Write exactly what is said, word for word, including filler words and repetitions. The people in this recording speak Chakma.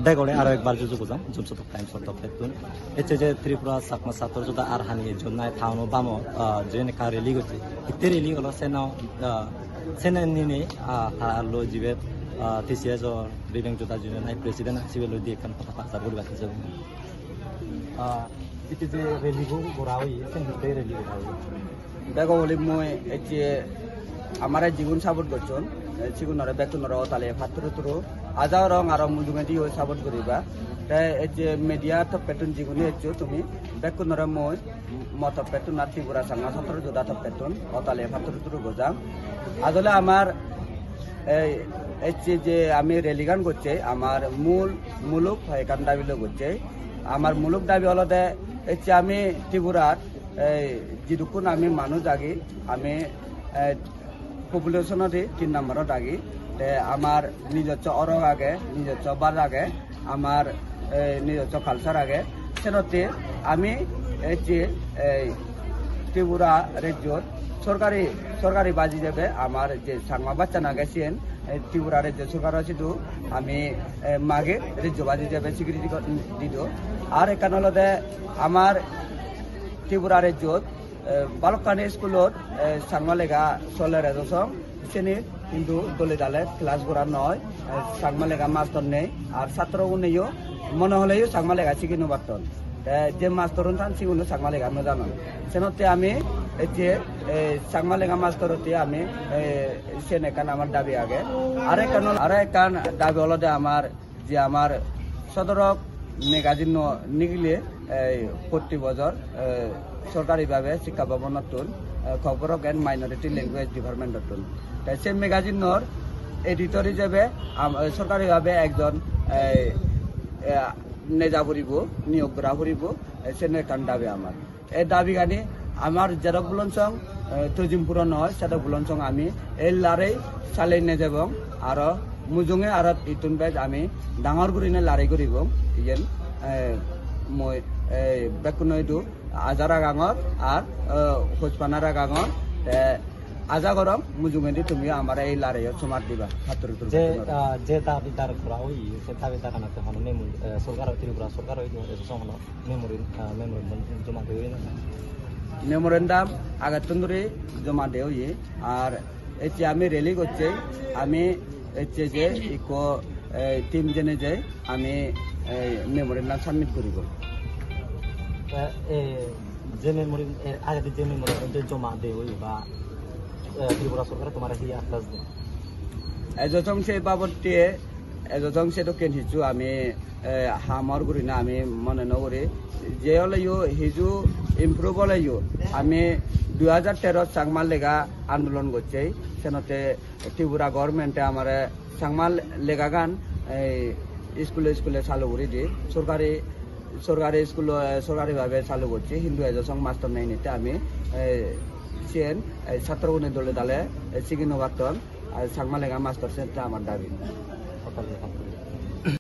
Degore aro ekbar juju gojang, Jumsodok Times-or toppettun. Ecche je Tripura Chakma Satro Joda ar hani ejjon nai town-o bamo, ah, jen ekka rally gocche. Hitte rally olo seno, ah, sene nini, ah, ta loi jibe, ah, T C S-or Bibeng Joda Union-o president sibe loi di ekkan hoda batta guribatte jebong. Ah, ecche je rally go gora oye, sen hitte rally gora oye? Bego boli mui ecche amare jigun support gocchon, eh, sigunore bekkunore otale patturu turu. Aja gorong aro mujungediyo support guriba. Te ecche media toppettun jigune eccho tumi bekkunore mui mo toppettun ar Tripura Changma Satro Joda toppettun otale patturu turu gojang. Ajole amar ei ecche je ami rally gan gocche, amar mul muluk hoi ekkan dabi loi gocche. Amar muluk dabi olode ecche ami Tripurat ei jidukkun ami manuj agi, ami, eh, population-odi tin number-ot agi. Te amar nijosso orok age, nijosso baj age, amar, eh, nijosso culture age. Senotte ami ecche ei Tripura rejjot sorkari, sorkari baj ijebe amar je Changma bajchan age siyen, eh, Tripura rejjo sorkaro sidu ami, eh, mage rejjo baj ijebe sikriti go-, dido. Ar ekkan olode amar Tripura rejjot, eh, balokkani iskulot, eh, Changma lega soler ejo song, sini hintu dole dale class gora noi, eh, Changma lega mastor nei, ar satro guneyo mone holeyo Changma lega sigi no patton. Te je mastorun tan siguno Changma lega no janon. Senotte ami ecche, eh, Changma lega mastorotte ami, eh, sen ekkan amar dabi age. Are ekkan, are ekkan dabi olode amar je amar sodorok magazine-o nigile, ei, protti bojor, eh, sorkari bhabe Sikkha Bhabonottun, eh, Kokborok and Minority Language Department-ottun. Te se magazine-or editor ijebe am-, eh, sorkari bhabe ekjon, eh, eh, neja puribo, niyok gora puribo, eh, sen ekkan dabi amar. Ei dabigani amar jedok bulon song, eh, tojim puron noi, sedok bulon song ami ei larei salei nejebong, aro mujunge aro ittun bej ami dangor gurine larei guribong. Iyen, eh, mui, eh, bekkuno idu aja ragangor ar, eh, hojpana ragangor. Te aja gorong mujungedi tumiyo amare ei lareiyot somar diba. Pattur uttur Je, pattur. Ah, je dabi dar gora oye, se dabi dar anot hono memor-, eh, sorkar, Tripura sorkar oye, eso hono memorandum, ah, memorandum joma de oye na? Memorandum agettun duri joma de oye, ar ecche ami rally gocche, ami ecche je ikko, eh, team jene je ami, eh, memorandum submit guribo. Eh, eh, je memorandum, eh, agedi je memorandum je joma de oye ba, eh, Tripura sorkare tomare hi aaswas de? Ejo song se babotte, ejo song se dokken hissu ami, eh, hamor gurine ami mone no guri. Je oleyo hiju improve oleyo ami dui hajar tero Changma lega andolon gocche, senotte Tripura government-e amare Changma legagan ei iskule iskule salu guri di, sorkari, sorkari iskulo, eh, sorkari bhabe salu gocche, hintu ejo song mastor nei nitte ami, eh, siyen, eh, satro gune dole dale, eh, sigi no patton. Ar Changma lega mastor sette amar dabi.